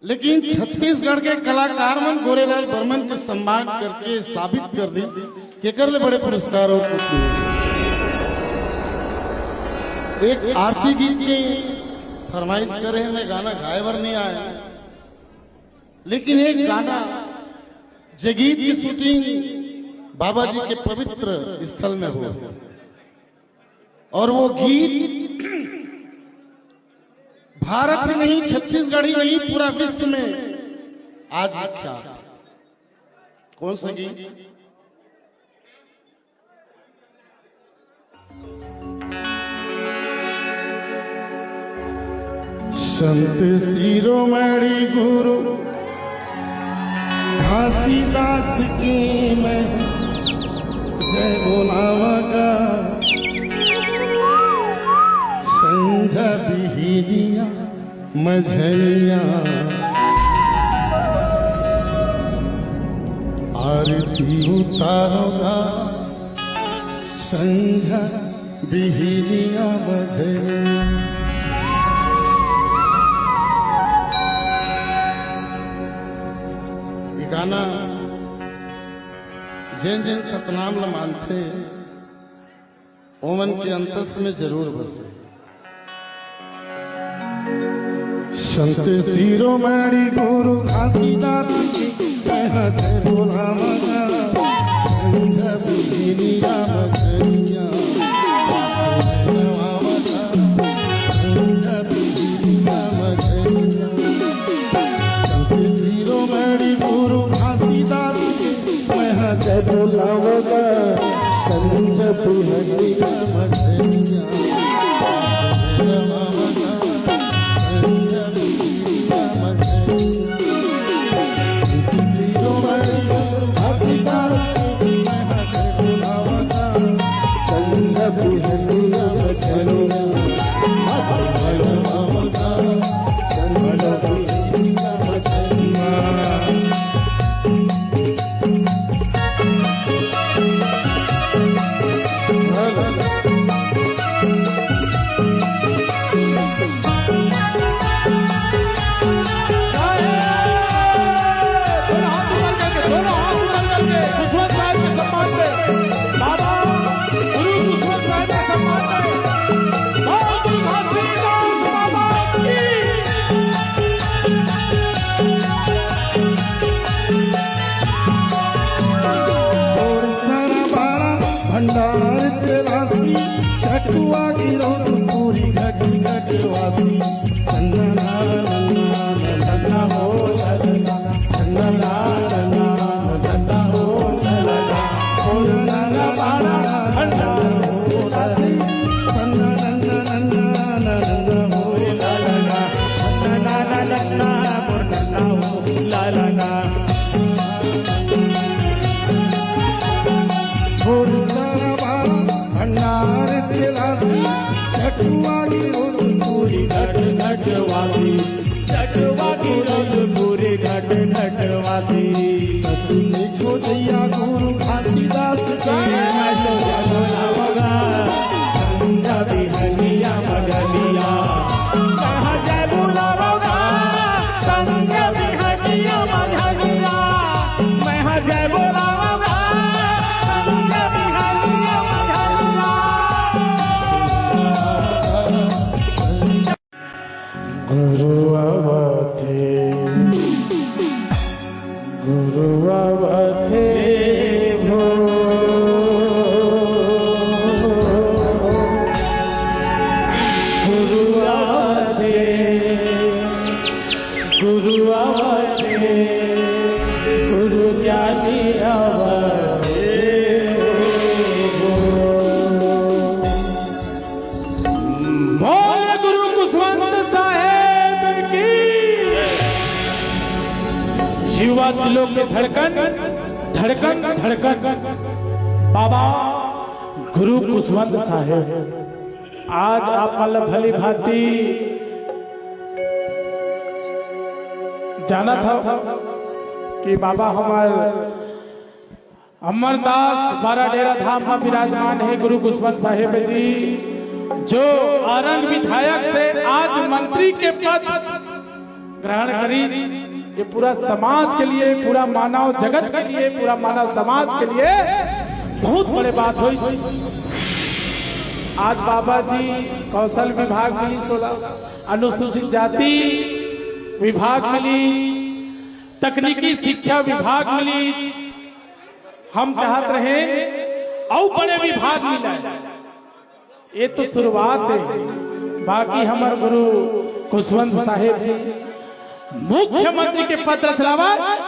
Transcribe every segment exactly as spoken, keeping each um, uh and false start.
लेकिन छत्तीसगढ़ के कलाकार मन गोरेलाल बर्मन के सम्मान करके साबित कर दिस कि एकर ले बड़े पुरस्कार अउ कुछ नहीं। एक आरती गीत के फरमाइश करे हे, मैं गाना गाए बर नहीं आया, लेकिन एक गाना, जे गीत की शूटिंग बाबा जी के पवित्र स्थल में हो, और वो गीत भारत ही नहीं, छत्तीसगढ़ ही नहीं, पूरा विश्व में आज विख्यात है। कौन सा गीत? संत शिरोमणि गुरु घासीदास के मैं जय बोलावा गा। संझा बिहनिया मझनिया आरती उतारो गा। संझा बिहनिया मझनिया। ये गाना जेन जेन सतनाम ल मानथे, ओमन के अंतस में जरूर बसे। संत शिरोमणि गुरु घासीदास के मैं जय बोलावा गा। संझा बिहनिया मझनिया संत शिरोमणि गुरु घासीदास के मैं हा जय बोलावा गा। संझा बिहनिया मझनिया भंडार तलासी, चटुआ गिरो तू पूरी घट घट वासी। नन्ना नन्ना नन्ना हो ललना, नन्ना नन्ना नन्ना हो ललना। ओ नन्ना बाड़ा भंडार तलासी, नन्ना नन्ना नन्ना नन्ना हो ललना, नन्ना नन्ना नन्ना हो ललना। भंडार तलासी, चटुआ गिरो तू पूरी घट घट वासी। चटुआ गिरो तू पूरी घट घट वासी। सतु देखो दैया गुरु घासीदास के। संझा बिहनिया मझनिया। संझा बिहनिया मझनिया। मैं हा जय बोलावा गा, संझा बिहनिया मझनिया। गुरु आवथे, गुरु आवथे भो। गुरु आवथे, गुरु आवथे, गुरु ज्ञानी आवथे। बोल गुरु कुसवंत साहेब की। युवा दिलों के धड़कन, धड़कन, धड़कन, बाबा गुरु कुसवंत साहेब। आज आप मन ल भली भांति जानत हव कि बाबा हमर अमरदास बाराडेरा धाम म विराजमान हे गुरु कुसवंत साहेब जी, जो आरंग विधायक से आज मंत्री के पद ग्रहण करी, ये पूरा समाज के लिए, पूरा मानव जगत के लिए, पूरा मानव समाज के लिए बहुत बड़े बात होई। आज बाबा जी कौशल विभाग मिली, सोला अनुसूचित जाति विभाग मिली, तकनीकी शिक्षा विभाग मिली। हम चाहत रहे अउ बड़े विभाग मिले, ये तो शुरुआत है। बाकी हमर गुरु खुशवंत साहेब जी मुख्यमंत्री के पत्र चलावा,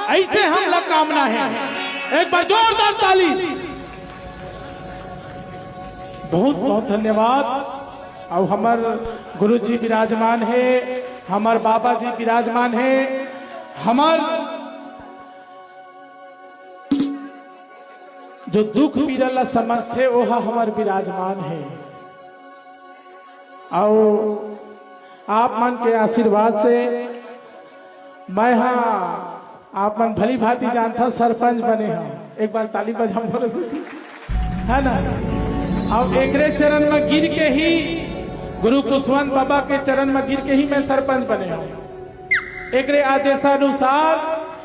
ऐसे हमला कामना है। एक बार जोरदार ताली। बहुत बहुत धन्यवाद। अब हमर गुरु जी विराजमान है, हमर बाबा जी विराजमान है, हमर जो दुख पीड़ा ला समझथे, ओहा हमर विराजमान है। अउ आप मन के आशीर्वाद से मैं हा, आप मन भली भांति जानथा, सरपंच बने हंव। एक बार ताली बजाओ बोलो सखी, है ना? अब एकरे चरण में गिर के ही, गुरु खुशवंत बाबा के चरण में गिर के ही मैं सरपंच बने हंव। एकरे आदेशानुसार,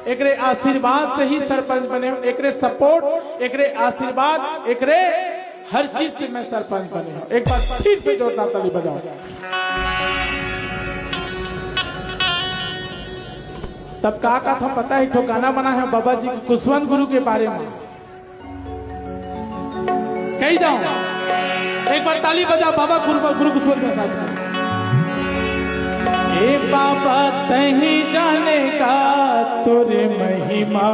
एकरे आशीर्वाद से ही सरपंच बने हंव, एकरे सपोर्ट, एकरे आशीर्वाद, एकरे हर चीज से मैं सरपंच बने हंव। एक बार फिर से जोरदार ताली बजाओ। तब का कथा पता है, एक ठो गाना बना है बाबा जी के कुशवंत गुरु के बारे में। कही जाओ, एक बार ताली बजा बाबा गुरु, गुरु कुशवंत के साथ। ए बाबा तही जानेगा तोरे महिमा,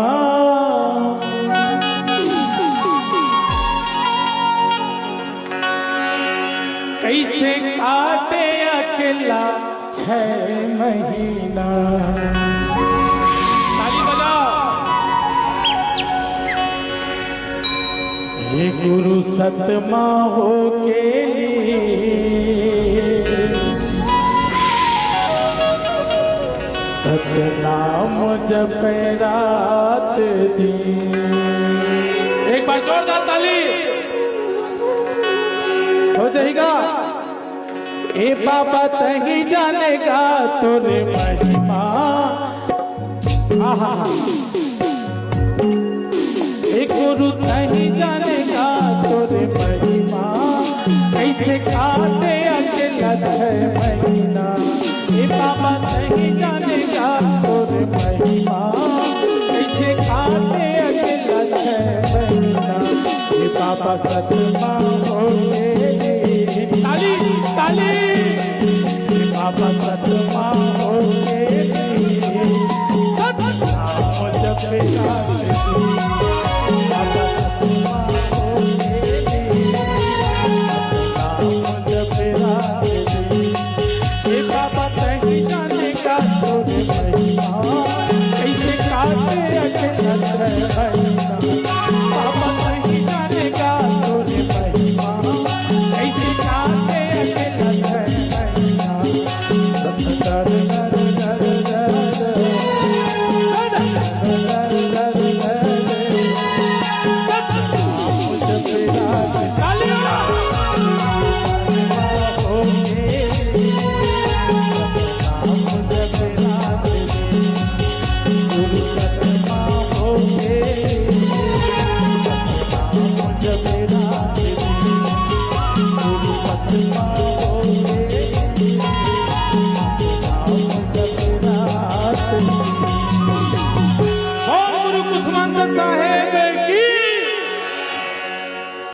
कैसे काटे अकेला छह महीना। ताली बजाओ। हे गुरु सतमा हो के लिए, सतनाम जप रात दिन। एक बार जोरदार ताली हो जाएगा। ए बाबा तही जानेगा तोरे महिमा। आहा। ए गुरु तही जानेगा तोरे महिमा, कैसे काटे अकेला छह महीना। ए बाबा तही जानेगा तोरे महिमा, कैसे काटे अकेला छह महीना। ए बाबा सतमा हो के लिए। ताली, ताली। ए बाबा सतमा हो के लिए, सतनाम जप रात दिन। बाबा सतमा हो के लिए, सतनाम जप रात दिन। ए बाबा तही जानेगा तोरे महिमा, कैसे काटे अकेला छह महीना। बाबा तही जानेगा तोरे महिमा, कैसे काटे अकेला छह महीना।